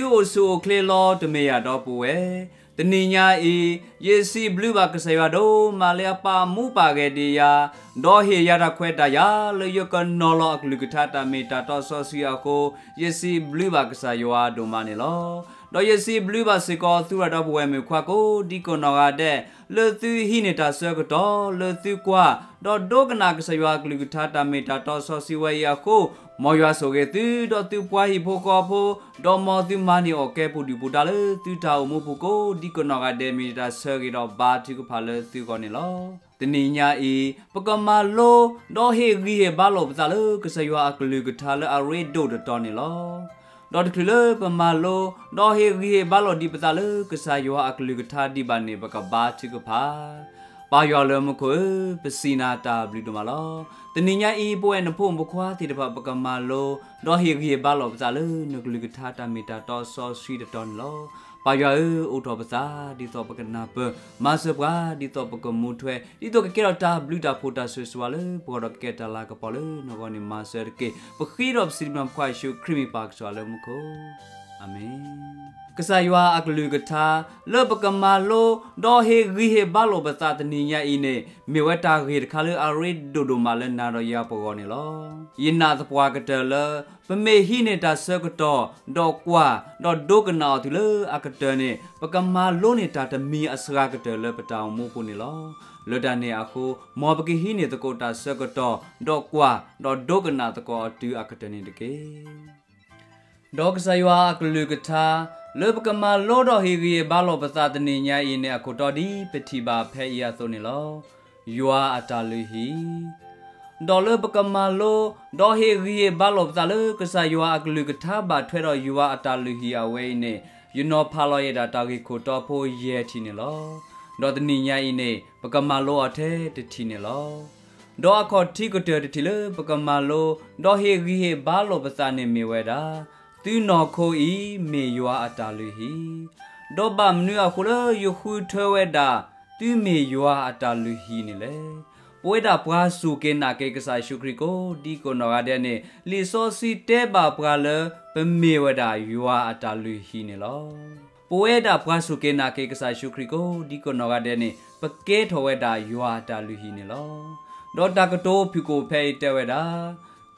သုအိၣ်ဆူၣ်အိၣ်ချ့လီၤတမ့ၢ်ယၤဒီပုၢ်ဝဲၢ်. တနံၤညါအံၤ ယစံးဘျုးဘၣ်ကစၢ်ယွၤဒိၣ်မးလၢအပာ်မူပာ်ဂဲၤဒံးယၤ, ဒီးဟ့ၣ်ယၤတၢ်ခွဲးတၢ်ယာ်လၢယကနီၤလီၤအကလုၢ်ကထါတၢ်မ့ၢ်တၢ်တီစီဆှံအဃိ, ယစံးဘျုးဘၣ်ကစၢ်ယွၤဒိၣ်မးန့ၣ်လီၤ. ဒီးယစံးဘျုးဘၣ်စ့ၢ်ကီးသုရၤဒီပုၢ်ဝဲၢ်မုၣ်ခွါကိးဒံကနီၢ်ဂၤဒဲး, လၢသုဟံးန့ၢ်တၢ်ဆၢကတီၢ် လၢသုကွၢ် ဒီးဒိကနၣ်ကစၢ်ယွၤအကလုၢ်ကထါတၢ်မ့ၢ်တၢ်တီစီဆှံဝဲအံၤအဃိ, မ်ယွၤဆိၣ်ဂ့ၤသု ဒီးသုပှၤဟံၣ်ဖိဃီဖိ, ဒီးမ်သုမၤန့ၢ်အီၣ်ကဲပူၤဒုၣ်ပူၤဒါလၢသုတၢ်အိၣ်မူပူၤကိးဒံကနီၢ်ဂၤဒဲး မ့ၢ်တၢ်ဆၢဂ့ၤဒီးဘါထုကဖၣ်လၢသုဂီၢ်န့ၣ်လီၤ. တနံၤညါအံၤ ပကမၤလိ ဒီးဟ့ၣ်ဂံၢ်ဟ့ၣ်ဘါလိာ်ပသးလၢကစၢ်ယွၤအကလုၢ်ကထါလၢအရ့ဒိၣ်တတီၤန့ၣ်လီၤ. ဒီးတချုးလၢပမၤလိ ဒီးဟ့ၣ်ဂံၢ်ဟ့ၣ်ဘါလိာ်ဒံးပသးလၢကစၢ်ယွၤအကလုၢ်ကထါဒံးဘၣ်န့ၣ် ပကဘါထုကဖၣ်. ပၢ်ယွၤလၢမူခိၣ်ဧၢ, ပစံးနၤတၢ်ဘျုးဒိၣ်မးလီၤ. တနံၤညါအံၤ ပဝဲနဖိမုၣ်ဖိခွါသ့ၣ်တဖၣ် ပကမၤလိ ဒီးဟ့ၣ်ဂံၢ်ဟ့ၣ်ဘါလိာ်ပသးလၢနကလုၢ်ကထါတၢ်မ့ၢ်တၢ်တီစီဆှံတတီၤန့ၣ်လီၤ. ပၢ်ယွၤဧၢ, အိးထီၣ်ပသး ဒ်သိးပကနၢ်ပၢၢ်, မၤစၢၤပှၤ ဒ်သိးပကမူထွဲ, ဒ်သိးကကဲထီၣ်တၢ်ဘျုးတၢ်ဖှိၣ်တၢ်ဆိၣ်ဂ့ၤဆိၣ်ဝါလၢပဂီၢ်ဒီး ကကဲတၢ်လၤကပီၤလၢနဂီၢ်န့ၣ် မၤစၢၤတက့ၢ်. ပဃ့ဒီးပစံးဘျုးပခွါယ့ၣ်ၡူးခရံာ်မ့ၢ်ပၢ်ကစၢ်လၢမူခိၣ်, အၤမ့ၣ်. ကစၢ်ယွၤအကလုၢ်ကထါ လၢပကမၤလိ ဒီးဟ့ၣ်ဂံၢ်ဟ့ၣ်ဘါလိာ်ပသးတနံၤညါအံၤန့ၣ် မ့ၢ်ဝဲတၢ်ဂ့ၢ်တခါလၢအရ့ဒိၣ်ဒိၣ်မးလၢနၤဒီးယၤပဂီၢ်န့ၣ်လီၤ. ယနာ်သပှၢ်ကတၢၢ်လၢ ပမ့ၢ်ဟံးန့ၢ်တၢ်ဆၢကတီၢ် ဒီးကွၢ် ဒီးဒိကနၣ်အီၤတုၤလၢအကတၢၢ်န့ၣ် ပကမၤလိန့ၢ်တၢ်တမံၤအစှၤကတၢၢ်လၢပတၢ်အိၣ်မူပူၤန့ၣ်လီၤ. လၢတၢ်န့ၣ်အဃိ မ်ပကဟံးန့ၢ်သကိးတၢ်ဆၢကတီၢ် ဒီးကွၢ် ဒီးဒိကနၣ်သကိးအီၤတုၤအကတၢၢ်န့ၣ်တက့ၢ်. ဒီးကစၢ်ယွၤအကလုၢ်ကထါ လၢပကမၤလိဒီးဟ့ၣ်ဂံၢ်ဟ့ၣ်ဘါလိာ်ပသးတနံၤညါအံၤန့ၣ် အခိၣ်တီဒ်ပထံၣ်ဘၣ်ဖဲအံၤအသိးန့ၣ်လီၤ. ယွၤအတၢ်လုၢ်ဟံၣ်. ဒီးလၢပကမၤလိ ဒီးဟ့ၣ်ဂံၢ်ဟ့ၣ်ဘါလိာ်ပသးလၢ ကစၢ်ယွၤအကလုၢ်ကထါဘၣ်ထွဲဒီးယွၤအတၢ်လုၢ်ဟံၣ်အဝဲအံၤန့ၣ် ယနီၤဖးလီၤယဲဒၣ်တၢ်ဂ့ၢ်ခိၣ်တီဖိယဲၢ်ထံၣ်န့ၣ်လီၤ. ဒီးတနံၤညါအံၤန့ၣ် ပကမၤလိအီၤထဲတထံၣ်န့ၣ်လီၤ. ဒီးအခီၣ်ထံးကတၢၢ်တထံၣ်လၢပကမၤလိ ဒီးဟ့ၣ်ဂံၢ်ဟ့ၣ်ဘါလိာ်ပသးန့ၣ်မ့ၢ်ဝဲဒၣ်, သုနီၢ်ခိအံၤမ့ၢ်ယွၤအတၢ်လုၢ်ဟံၣ်, ဒီးဘၣ်မနုၤအဃိလၢယဃုထၢဝဲဒၣ် သုမ့ၢ်ယွၤအတၢ်လုၢ်ဟံၣ်န့ၣ်လဲၣ်. ပဝဲဒၣ်ပှၤစူၢ်က့ၤနာ်က့ၤကစၢ်ယ့ၣ်ၡူးခရံာ်ကိးဒံကိးနီၢ်ဂၤဒဲးန့ၣ် လံာ်စီဆှံတဲဘၣ်ပှၤလၢ ပမ့ၢ်ဝဲဒၣ်ယွၤအတၢ်လုၢ်ဟံၣ်န့ၣ်လီၤ. ပဝဲဒၣ်ပှၤစူၢ်က့ၤနာ်က့ၤကစၢ်ယ့ၣ်ၡူးခရံာ်ကိးဒံကိးနီၢ်ဂၤဒဲးန့ၣ် ပကဲထီၣ်ဝဲဒၣ်ယွၤအတၢ်လုၢ်ဟံၣ်န့ၣ်လီၤ. ဒီးတၢ်ကတိၤဖုၣ်ကိာ်ဖဲအံၤတဲဝဲဒၣ်,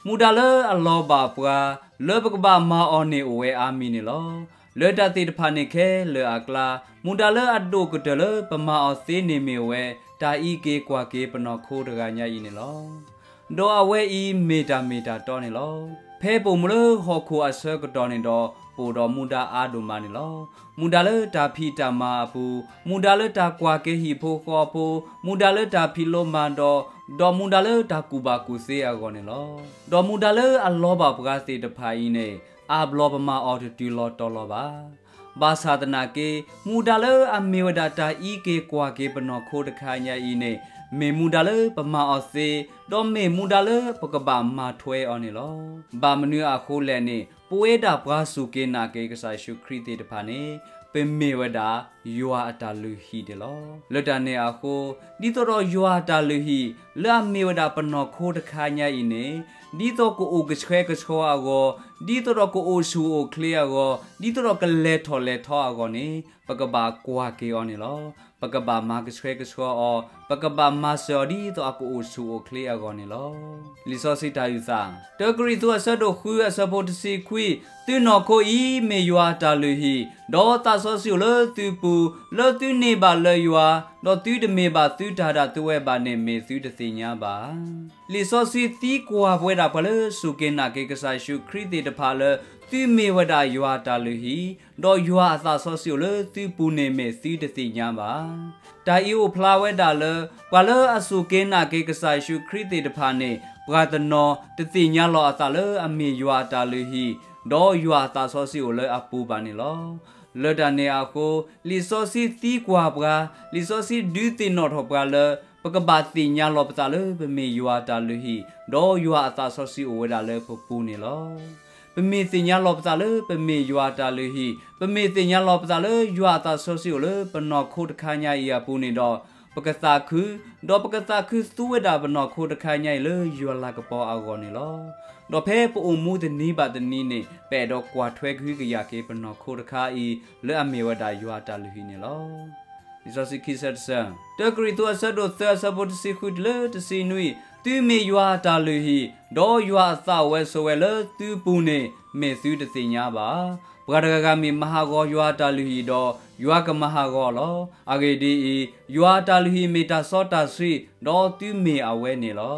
မူဒါလၢအလီၤဘၣ်ပှၤ လၢပကဘၣ်မၤအီၤန့ၣ်အိၣ်ဝဲအါမံၤန့ၣ်လီၤ. လၢတၢ်သ့ၣ်တဖၣ်န့ၣ်ခဲလၢာ်အကျါ, မူဒါလၢအဒိၣ်ကတၢၢ်လၢပမၤအီၤသ့န့ၣ်မ့ၢ်ဝဲ တၢ်အံးက့ၤကွၢ်က့ၤပနီၢ်ခိတဂၤညါအံၤန့ၣ်လီၤ. ဒီးအဝဲအံၤမ့ၢ်တၢ်မ့ၢ်တၢ်တီန့ၣ်လီၤ. ဖဲပအိၣ်မူလၢဟီၣ်ခိၣ်အဆၢကတီၢ်န့ၣ်ဒီး ပအိၣ်ဒီးမူဒါအါဒိၣ်မးန့ၣ်လီၤ. မူဒါလၢတၢ်ဖံးတၢ်မၤအပူၤ, မူဒါလၢတၢ်ကွၢ်က့ၤဟံၣ်ဖိဃီဖိ, မူဒါလၢတၢ်ဖံးလိမၤဒိး, ဒီးမူဒါလၢတၢ်ကူၣ်ဘၣ်ကူၣ်သ့အဂီၢ်န့ၣ်လီၤ. ဒီးမူဒါလၢအလီၤဘၣ်ပှၤသ့ၣ်တဖၣ်အံၤန့ၣ် အါဘျီပမၤအီၤတတုၤလီၤတီၤလီၤဘၣ်. ဘၣ်ဆၣ်သနာ်က့ မူဒါလၢအမ့ၢ်ဝဲဒၣ်တၢ်အံးက့ၤကွၢ်က့ၤပနီၢ်ခိတခါညါအံၤန့ၣ် မ့ၢ်မူဒါလၢပမၤအီၤသ့, ဒီးမ့ၢ်မူဒါလၢပကဘၣ်မၤထွဲအီၤန့ၣ်လီၤ. ဘၣ်မနုၤအဃိလဲၣ်န့ၣ် ပဝဲဒၣ်ပှၤစူၢ်က့ၤနာ်က့ၤကစၢ်ယ့ၣ်ၡူးခရံာ်သ့ၣ်တဖၣ်န့ၣ် ပမ့ၢ်ဝဲဒၣ်ယွၤအတၢ်လုၢ်ဟံၣ်န့ၣ်လီၤ. လၢတၢ်န့ၣ်အဃိ ဒ်သိးဒီးယွၤအတၢ်လုၢ်ဟံၣ် လၢအမ့ၢ်ဝဲဒၣ်ပနီၢ်ခိတခါညါအံၤန့ၣ် ဒ်သိးကအိၣ်ကဆှဲကဆှီအဂီၢ်, ဒ်သိးဒီးကအိၣ်ဆူၣ်အိၣ်ချ့အဂီၢ်, ဒ်သိးဒီးကလဲၤထီၣ်လဲၤထီအဂီၢ်န့ၣ် ပကဘၣ်ကွၢ်က့ၤအီၤန့ၣ်လီၤ. ပကဘၣ်မၤကဆှဲကဆှီအီၤ, ပကဘၣ်မၤစၢၤအီၤဒ်သိးအကအိၣ်ဆူၣ်အိၣ်ချ့အဂီၢ်န့ၣ်လီၤ. လံာ်စီဆှံတၢ်အုၣ်သး, တၢကရံၣ်သူးအဆၢဒိၣ်ဃုအဆၢဖိတဆံခွံ, သုနီၢ်ခိအံၤမ့ၢ်ယွၤအတၢ်လုၢ်ဟံၣ်, ဒီးသးစီဆှံအိၣ်လၢသုပူၤ, လၢသုန့ၢ်ဘၣ်လၢယွၤ, ဒီးသုတမ့ၢ်ဘၣ်သုတၢ်ဒၣ်သုဝဲဘၣ်န့ၣ် မ့ၢ်သုတသ့ၣ်ညါဘၣ်. လံာ်စီဆှံသံကွၢ်ပဝဲဒၣ်ပှၤလၢစူၢ်က့ၤနာ်က့ၤကစၢ်ယ့ၣ်ၡူးခရံာ်သ့ၣ်တဖၣ်လၢ သုမ့ၢ်ဝဲဒၣ်ယွၤအတၢ်လုၢ်ဟံၣ်, ဒီးယွၤအသးစီဆှံအိၣ်လၢသုပူၤန့ၣ်မ့ၢ်သုတသ့ၣ်ညါဘၣ်. တၢ်အံၤအိၣ်ဖျါဝဲဒၣ်လၢ ပှၤလၢအစူၢ်က့ၤနာ်က့ၤကစၢ်ယ့ၣ်ၡူးခရံာ်သ့ၣ်တဖၣ်န့ၣ် ပှၤတနီၤတသ့ၣ်ညါလီၤအသးလၢအမ့ၢ်ယွၤအတၢ်လုၢ်ဟံၣ်, ဒီးယွၤအသးစီဆှံအိၣ်လၢအပူၤဘၣ်န့ၣ်လီၤ. လၢတၢ်န့ၣ်အဃိ လံာ်စီဆှံသံကွၢ်ပှၤ, လံာ်စီဆှံဒုးသ့ၣ်နီၣ်ထီၣ်ပှၤလၢ ပကဘၣ်သ့ၣ်ညါလီၤပသးလၢပမ့ၢ်ယွၤအတၢ်လုၢ်ဟံၣ်, ဒီးယွၤအသးစီဆှံအိၣ်ဝဲဒၣ်လၢပပူၤန့ၣ်လီၤ. ပမ့ၢ်သ့ၣ်ညါလီၤပသးလၢပမ့ၢ်ယွၤအတၢ်လုၢ်ဟံၣ်, ပမ့ၢ်သ့ၣ်ညါလီၤပသးလၢယွၤအသးစီဆှံအိၣ်လၢပနီၢ်ခိတခါညါအံၤအပူၤန့ၣ်ဒီး, ပကသးခု, ဒီးပကသးခုသူဝဲဒၣ်ပနီၢ်ခိတခါညါအံၤလၢယွၤလၤကပီၤအဂီၢ်န့ၣ်လီၤ. ဒီးဖဲပအိၣ်မူတနံၤဘၣ်တနံၤန့ၣ် ပအဲၣ်ဒိးကွၢ်ထွဲကဟုကယာ်က့ၤပနီၢ်ခိတခါအံၤ လၢအမ့ၢ်ဝဲဒၣ်ယွၤအတၢ်လုၢ်ဟံၣ်န့ၣ်လီၤ. လံာ်စီဆှံခံဆၢတဆၢ, တၢကရံၣ်သူးအဆၢဒိၣ်သၢအဆၢဖိတဆံဃုတုၤလၢတဆံနွံ, သုမ့ၢ်ယွၤအတၢ်လုၢ်ဟံၣ်, ဒီးယွၤအသးအိၣ်ဝဲဆိးဝဲလၢသုပူၤန့ၣ် မ့ၢ်သုတသ့ၣ်ညါဘၣ်. ပှၤတဂၤဂၤမ့ၢ်မၤဟးဂီၤယွၤအတၢ်လုၢ်ဟံၣ်ဒီး, ယွၤကမၤဟးဂီၤအီၤလီၤ. အဂ့ၢ်ဒ်အံၤ, ယွၤအတၢ်လုၢ်ဟံၣ်မ့ၢ်တၢ်စီတၢ်ဆှံ, ဒီးသုမ့ၢ်အဝဲန့ၣ်လီ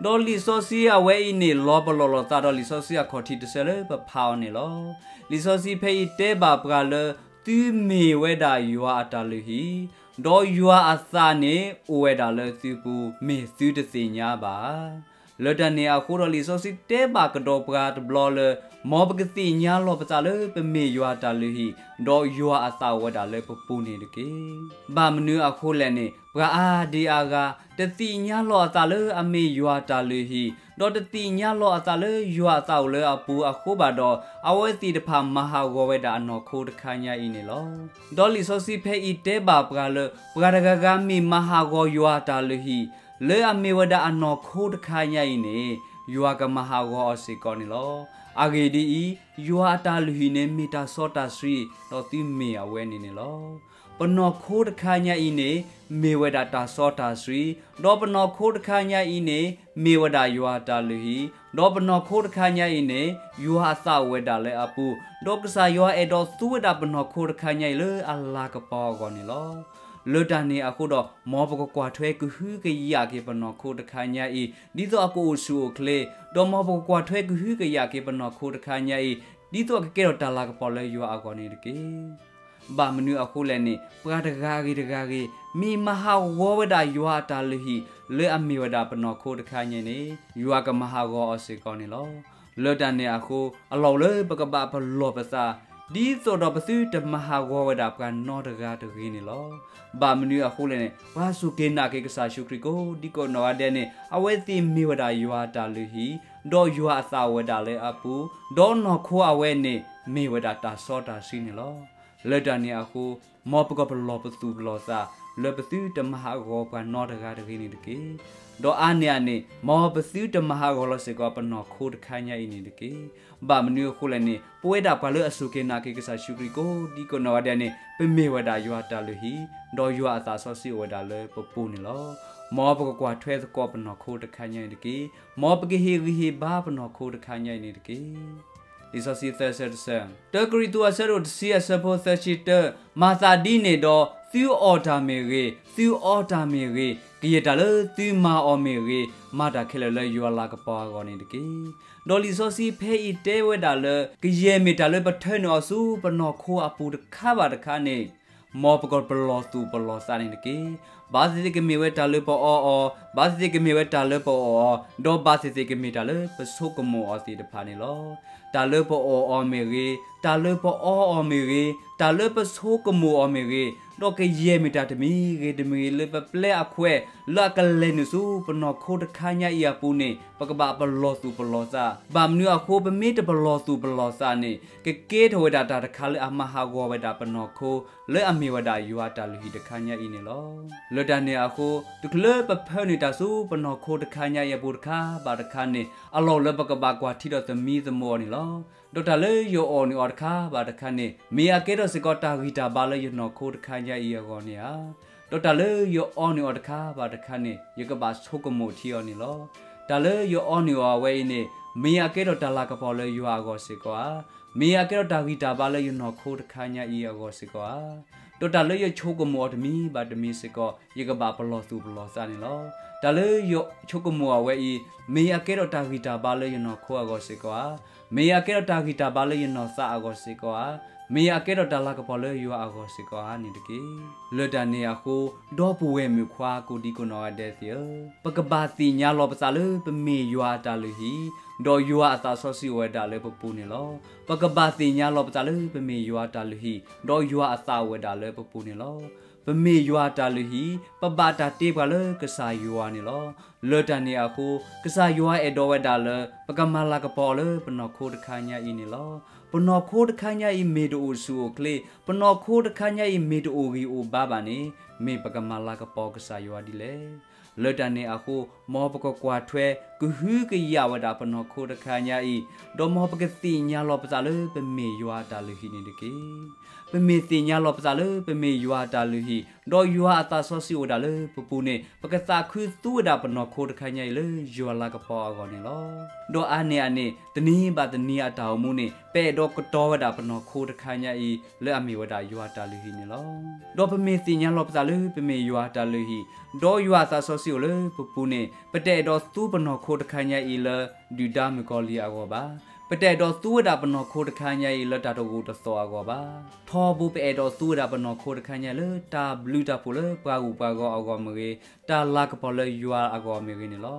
ၤ. ဒီးလံာ်စီဆှံအဝဲအံၤန့ၣ် လီၤပလိာ်လိာ်သးဒီးလံာ်စီဆှံအခီၣ်ထံးတဆၢလၢပဖးအီၤန့ၣ်လီၤ. လံာ်စီဆှံဖဲအံၤတဲဘၣ်ပှၤလၢ သုမ့ၢ်ဝဲဒၣ်ယွၤအတၢ်လုၢ်ဟံၣ်, ဒီးယွၤအသးန့ၣ်အိၣ်ဝဲဒၣ်လၢသုပူၤ, မ့ၢ်သုတသ့ၣ်ညါဘၣ်. လၢတၢ်န့ၣ်အဃိဒီးလံာ်စီဆှံတဲဘၣ်ကဒီးပှၤတဘျီလၢ မ်ပကသ့ၣ်ညါလီၤပသးလၢပမ့ၢ်ယွၤအတၢ်လုၢ်ဟံၣ်, ဒီးယွၤအသးအိၣ်ဝဲဒၣ်လၢပပူၤန့ၣ်တက့ၢ်. ဘၣ်မနုၤအဃိလဲၣ်န့ၣ် ပှၤအါဒံအါဂၤ တသ့ၣ်ညါလီၤအသးလၢအမ့ၢ်ယွၤအတၢ်လုၢ်ဟံၣ်, ဒီးတသ့ၣ်ညါလီၤအသးလၢယွၤအသးအိၣ်လၢအပူၤအဃိဘၣ်ဒီး အဝဲသ့ၣ်တဖၣ်မၤဟးဂီၤဝဲဒၣ်အနီၢ်ခိတခါညါအံၤန့ၣ်လီၤ. ဒီးလံာ်စီဆှံဖဲအံၤတဲဘၣ်ပှၤလၢ ပှၤတဂၤဂၤမ့ၢ်မၤဟးဂီၤယွၤအတၢ်လုၢ်ဟံၣ် လၢအမ့ၢ်ဝဲဒၣ်အနီၢ်ခိတခါညါအံၤန့ၣ် ယွၤကမၤဟးဂီၤအီၤစ့ၢ်ကီးန့ၣ်လီၤ. အဂ့ၢ်ဒ်အံၤ, ယွၤအတၢ်လုၢ်ဟံၣ်န့ၣ်မ့ၢ်တၢ်စီတၢ်ဆှံ, ဒီးသုမ့ၢ်အဝဲန့ၣ်န့ၣ်လီၤ. ပနီၢ်ခိတခါညါအံၤန့ၣ် မ့ၢ်ဝဲဒၣ်တၢ်စီတၢ်ဆှံ, ဒီးပနီၢ်ခိတခါညါအံၤန့ၣ် မ့ၢ်ဝဲဒၣ်ယွၤအတၢ်လုၢ်ဟံၣ်, ဒီးပနီၢ်ခိတခါညါအံၤန့ၣ် ယွၤအသးအိၣ်ဝဲဒၣ်လၢအပူၤ, ဒီးကစၢ်ယွၤအဲၣ်ဒိးသူဝဲဒၣ်ပနီၢ်ခိတခါညါအံၤလၢအလၤကပီၤအဂီၢ်န့ၣ်လီၤ. လၢတၢ်န့ၣ်အဃိဒီး မ်ပကကွၢ်ထွဲကဟုကယာ်က့ၤပနီၢ်ခိတခါညါအံၤ ဒ်သိးအကအိၣ်ဆူၣ်အိၣ်ချ့, ဒီးမ်ပကကွၢ်ထွဲကဟုကယာ်က့ၤပနီၢ်ခိတခါညါအံၤ ဒ်သိးအကကဲထီၣ်တၢ်လၤကပီၤလၢယွၤအဂီၢ်န့ၣ်တက့ၢ်. ဘၣ်မနုၤအဃိလဲၣ်န့ၣ် ပှၤတဂၤဂ့ၤတဂၤဂ့ၤ မ့ၢ်မၤဟးဂီၤဝဲဒၣ်ယွၤအတၢ်လုၢ်ဟံၣ် လၢအမ့ၢ်ဝဲဒၣ်ပနီၢ်ခိတခါညါအံၤန့ၣ် ယွၤကမၤဟးဂီၤအီၤစ့ၢ်ကီးန့ၣ်လီၤ. လၢတၢ်န့ၣ်အဃိ အလီၢ်အိၣ်လၢပကဘၣ်ပလီၢ်ပသး ဒ်သိးဒီးပသုတမၤဟးဂီၤဝဲဒၣ်ပှၤနီတဂၤတဂ့ၤန့ၣ်လီၤ. ဘၣ်မနုၤအဃိလဲၣ်န့ၣ် ပှၤစူၢ်က့ၤနာ်က့ၤကစၢ်ယ့ၣ်ၡူးခရံာ်ကိးဒံကိးနီၢ်ဂၤဒဲးန့ၣ် အဝဲသ့ၣ်မ့ၢ်ဝဲဒၣ်ယွၤအတၢ်လုၢ်ဟံၣ်, ဒီးယွၤအသးအိၣ်ဝဲဒၣ်လၢအပူၤ, ဒီးနီၢ်ခိအဝဲန့ၣ် မ့ၢ်ဝဲဒၣ်တၢ်စီတၢ်ဆှံန့ၣ်လီၤ. လၢတၢ်န့ၣ်အဃိ မ်ပကပလီၢ်ပသူၣ်ပလီၢ်သး လၢပသုတမၤဟးဂီၤပှၤနီတဂၤတဂ့ၤန့ၣ်တက့ၢ်. ဒီးအါန့ၢ်အန့ၣ် မ်ပသုတမၤဟးဂီၤလီၤစ့ၢ်ကီးပနီၢ်ခိတခါညါအံၤန့ၣ်တက့ၢ်. ဘၣ်မနုၤအဃိလဲၣ်န့ၣ် ပဝဲဒၣ်ပှၤလၢအစူၢ်က့ၤနာ်က့ၤကစၢ်ယ့ၣ်ၡူးခရံာ်ကိးဒံကိးနီၢ်ဂၤဒဲးန့ၣ် ပမ့ၢ်ဝဲဒၣ်ယွၤအတၢ်လုၢ်ဟံၣ်, ဒီးယွၤအသးစီဆှံအိၣ်ဝဲဒၣ်လၢပပူၤန့ၣ်လီၤ. မ်ပကကွၢ်ထွဲသကိးပနီၢ်ခိတခါညါအံၤတက့ၢ်. မ်ပကဟ့ၣ်ဂံၢ်ဟ့ၣ်ဘါပနီၢ်ခိတခါညါအံၤန့ၣ်တက့ၢ်. လံာ်စီဆှံသၢဆၢတဆၢ, တၢကရံၣ်သူးအဆၢဒိၣ်တဆံအဆၢဖိသၢဆံတၢ, မၤသးဒ်န့ၣ်ဒီး သုအီၣ်တၢ်မ့ၢ်ဂ့ၤ, သုအီတၢ်မ့ၢ်ဂ့ၤ, ကယဲၢ်တၢ်လၢသုမၤအီၤမ့ၢ်ဂ့ၤ, မၤတၢ်ခဲလၢာ်လၢယွၤလၤကပီၤအဂီၢ်န့ၣ်တက့ၢ်. ဒီးလံာ်စီဆှံဖဲအံၤတဲဝဲဒၣ်လၢ ကယဲၢ်မ့ၢ်တၢ်လၢပထၢနုာ်အီၤဆူပနီၢ်ခိအပူၤတခါဘၣ်တခါန့ၣ် မ်ပကပလီၢ်သူၣ်ပလီၢ်သးန့ၣ်တက့ၢ်. ဘၣ်သ့ၣ်သ့ၣ်ကမ့ၢ်ဝဲတၢ်လၢပအီအီၤ, ဘၣ်သ့ၣ်သ့ၣ်ကမ့ၢ်ဝဲတၢ်လၢပအီၣ်အီၤ, ဒီးဘၣ်သ့ၣ်သ့ၣ်ကမ့ၢ်တၢ်လၢပဆိကမိၣ်အီၤသ့ၣ်တဖၣ်န့ၣ်လီၤ. တၢ်လၢပအီၣ်အီၤမ့ၢ်ဂ့ၤ, တၢ်လၢပအီအီၤမ့ၢ်ဂ့ၤ, တၢ်လၢပဆိကမိၣ်အီၤမ့ၢ်ဂ့ၤ, ဒီးကယဲၢ်မ့ၢ်တၢ်တမံၤဂ့ၤတမံၤဂ့ၤလၢပပျဲအခွဲး လၢအကလဲၤနုာ်ဆူပနီၢ်ခိတခါညါအံၤအပူၤန့ၣ် ပကဘၣ်ပလီၢ်သူၣ်ပလီၢ်သး. ဘၣ်မနုၤအဃိ ပမ့ၢ်တပလီၢ်သူၣ်ပလီၢ်သးန့ၣ် ကကဲထီၣ်ဝဲဒၣ်တၢ်တခါလၢအမၤဟးဂီၤဝဲဒၣ်ပနီၢ်ခိ လၢအမ့ၢ်ဝဲဒၣ်ယွၤအတၢ်လုၢ်ဟံၣ်တခါညါအံၤန့ၣ်လီၤ. လၢတၢ်န့ၣ်အဃိ တချုးလၢပဖၢနုာ်တၢ်ဆူပနီၢ်ခိတခါညါအံၤအပူၤတခါဘၣ်တခါန့ၣ် အလီၢ်အိၣ်လၢပကဘၣ်ကွၢ်ထံဒီးသမံသမိးအီၤန့ၣ်လီၤ. ဒီးတၢ်လၢယအီၣ်နုာ်အီၤတခါဘၣ်တခါန့ၣ် မ့ၢ်အကဲထီၣ်စ့ၢ်ကီးတၢ်ဂံၢ်တၢ်ဘါလၢယနီၢ်ခိတခါညါအံၤအဂီၢ်န့ၣ်ဧါ. ဒီးတၢ်လၢယအီနုာ်အီၤတခါဘၣ်တခါန့ၣ် ယကဘၣ်ဆိကမိၣ်ထံအီၤန့ၣ်လီၤ. တၢ်လၢယအီနုာ်အီၤအဝဲအံၤန့ၣ် မ့ၢ်အကဲထီၣ်တၢ်လၤကပီၤလၢယွၤအဂီၢ်စ့ၢ်ကီးဧါ, မ့ၢ်အကဲထီၣ်တၢ်ဂံၢ်တၢ်ဘါလၢယနီၢ်ခိတခါညါအံၤအဂီၢ်စ့ၢ်ကီးဧါ. ဒီးတၢ်လၢယဆိကမိၣ်အီၤတမံၤဘၣ်တမံၤစ့ၢ်ကီး ယကဘၣ်ပလီၢ်သူၣ်ပလီၢ်သးန့ၣ်လီၤ. တၢ်လၢယဆိကမိၣ်အဝဲအံၤ မ့ၢ်အကဲထီၣ်တၢ်ဂံၢ်တၢ်ဘါလၢယနီၢ်ခိအဂီၢ်စ့ၢ်ကီးဧါ, မ့ၢ်အကဲထီၣ်တၢ်ဂံၢ်တၢ်ဘါလၢယနီၢ်သးအဂီၢ်စ့ၢ်ကီးဧါ, မ့ၢ်အကဲထီၣ်တၢ်လၤကပီၤလၢယွၤအဂီၢ်စ့ၢ်ကီးဧါန့ၣ်တက့ၢ်. လၢတၢ်န့ၣ်အဃိ ဒီပုၢ်ဝဲၢ်မုၣ်ခွါကိးဒံကိးနီၢ်ဂၤဒဲးသ့ၣ်ဧၢ, ပကဘၣ်သ့ၣ်ညါလီၤပသးလၢပမ့ၢ်ယွၤအတၢ်လုၢ်ဟံၣ်, ဒီးယွၤအသးစီဆှံအိၣ်ဝဲဒၣ်လၢပပူၤန့ၣ်လီၤ. ပကဘၣ်သ့ၣ်ညါလီၤပသးလၢပမ့ၢ်ယွၤအတၢ်လုၢ်ဟံၣ်, ဒီးယွၤအသးအိၣ်ဝဲဒၣ်လၢပပူၤန့ၣ်လီၤ. ပမ့ၢ်ယွၤအတၢ်လုၢ်ဟံၣ်, ပဘၣ်တၢ်တ့ပှၤလၢကစၢ်ယွၤန့ၣ်လီၤ. လၢတၢ်န့ၣ်အဃိ ကစၢ်ယွၤအဲၣ်ဒိးဝဲဒၣ်လၢ ပကမၤလၤကပီၤအီၤလၢပနီၢ်ခိတခါညါအံၤန့ၣ်လီၤ. ပနီၢ်ခိတခါညါအံၤမ့ၢ်တအိၣ်ဆူၣ်အိၣ်ချ့, ပနီၢ်ခိတခါညါအံၤမ့ၢ်တအိၣ်ဂံၢ်အိၣ်ဘါဘၣ်န့ၣ်, မ့ၢ်ပကမၤလၤကပီၤကစၢ်ယွၤဒ်လဲၣ်. လၢတၢ်န့ၣ်အဃိ, မ်ပကကွၢ်ထွဲကဟုကယာ်ဝဲဒၣ်ပနီၢ်ခိတခါညါအံၤ, ဒီးမ်ပကသ့ၣ်ညါလီၤပသးလၢပမ့ၢ်ယွၤအတၢ်လုၢ်ဟံၣ်န့ၣ်တက့ၢ်. ပမ့ၢ်သ့ၣ်ညါလီၤပသးလၢပမ့ၢ်ယွၤအတၢ်လုၢ်ဟံၣ်, ဒီးယွၤအသးစီဆှံအိၣ်ဝဲဒၣ်လၢပပူၤန့ၣ်, ပကသးခုသူဝဲဒၣ်ပနီၢ်ခိတခါညါအံၤလၢယွၤလၤကပီၤအဂီၢ်န့ၣ်လီၤ. ဒီးအါန့ၢ်အန့ၣ်, တနံၤဘၣ်တနံၤအတၢ်အိၣ်မူန့ၣ်, ပအဲၣ်ဒိးကတီၤဝဲဒၣ်ပနီၢ်ခိတခါညါအံၤ လၢအမ့ၢ်ဝဲဒၣ်ယွၤအတၢ်လုၢ်ဟံၣ်န့ၣ်လီၤ. ဒီးပမ့ၢ်သ့ၣ်ညါလီၤပသးလၢပမ့ၢ်ယွၤအတၢ်လုၢ်ဟံၣ်, ဒီးယွၤအသးစီဆှံအိၣ်လၢပပူၤန့ၣ်, ပတအဲၣ်ဒိးသူပနီၢ်ခိတခါညါအံၤလၢ ဒုၣ်ဒါမုၣ်ကီၤလံၢ်အဂီၢ်ဘၣ်. ပတအဲၣ်ဒိးသူဝဲဒၣ်ပနီၢ်ခိတခါညါအံၤလၢတၢ်တဂိာ်တသီၣ်အဂီၢ်ဘၣ်. ထီဘိပအဲၣ်ဒိးသူဝဲဒၣ်ပနီၢ်ခိတခါညါလၢတၢ်ဘျုးတၢ်ဖှိၣ်လၢပှၤဂုၤပှၤဂၤအဂီၢ်မ့ၢ်ဂ့ၤ, တၢ်လၤကပီၤလၢယွၤအဂီၢ်မ့ၢ်ဂ့ၤန့ၣ်လီၤ.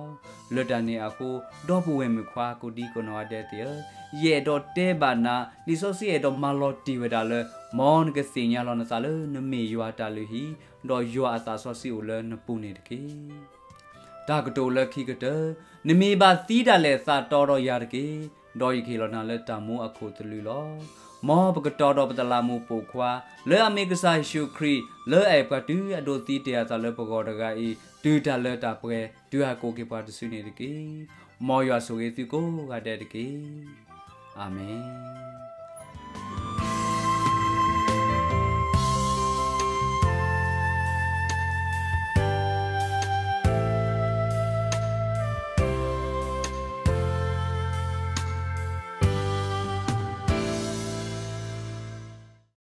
လၢတၢ်န့ၣ်အဃိ, ဒီပုၢ်ဝဲၢ်မုၣ်ခွါကိးဒံကိးနီၢ်ဂၤဒဲးသ့ၣ်ဧၢ, ယအဲၣ်ဒိးတဲဘၣ်နၤ, လံာ်စီဆှံအဲၣ်ဒိးမၤလီၤတံၢ်ဝဲဒၣ်လၢ, မ်နကသ့ၣ်ညါလီၤနသးလၢနမ့ၢ်ယွၤအတၢ်လုၢ်ဟံၣ်, ဒီးယွၤအသးစီဆှံအိၣ်လၢနပူၤန့ၣ်တက့ၢ်. တၢ်ကတိၤလၢခံကတၢၢ်, နမ့ၢ်ဘၣ်သံဒၣ်လဲာ်သးတီဒီးယၤတက့ၢ်, ဒီးယကဟ့ၣ်လီၤနၤလၢတၢ်မူအခိၣ်သလုးလီၤ. မ်ပကတီၤဒီးပတလးမူးပိာ်ခွါ, လၢအမ့ၢ်ကစၢ်ယ့ၣ်ၡူးခရံာ်, လၢအအဲၣ်ပှၤတုၤအဒိးသံတ့ၢ်အသးလၢပဂီၢ်တဂၤအံၤ, တုၤတၢ်လၢတၢ်ပှဲၤ, တုၤအကိးက့ၤပှၤတစုန့ၣ်တက့ၢ်. မ်ယွၤဆိၣ်ဂ့ၤသုကိးဂၤဒဲးတက့ၢ်. အၤမ့ၣ်.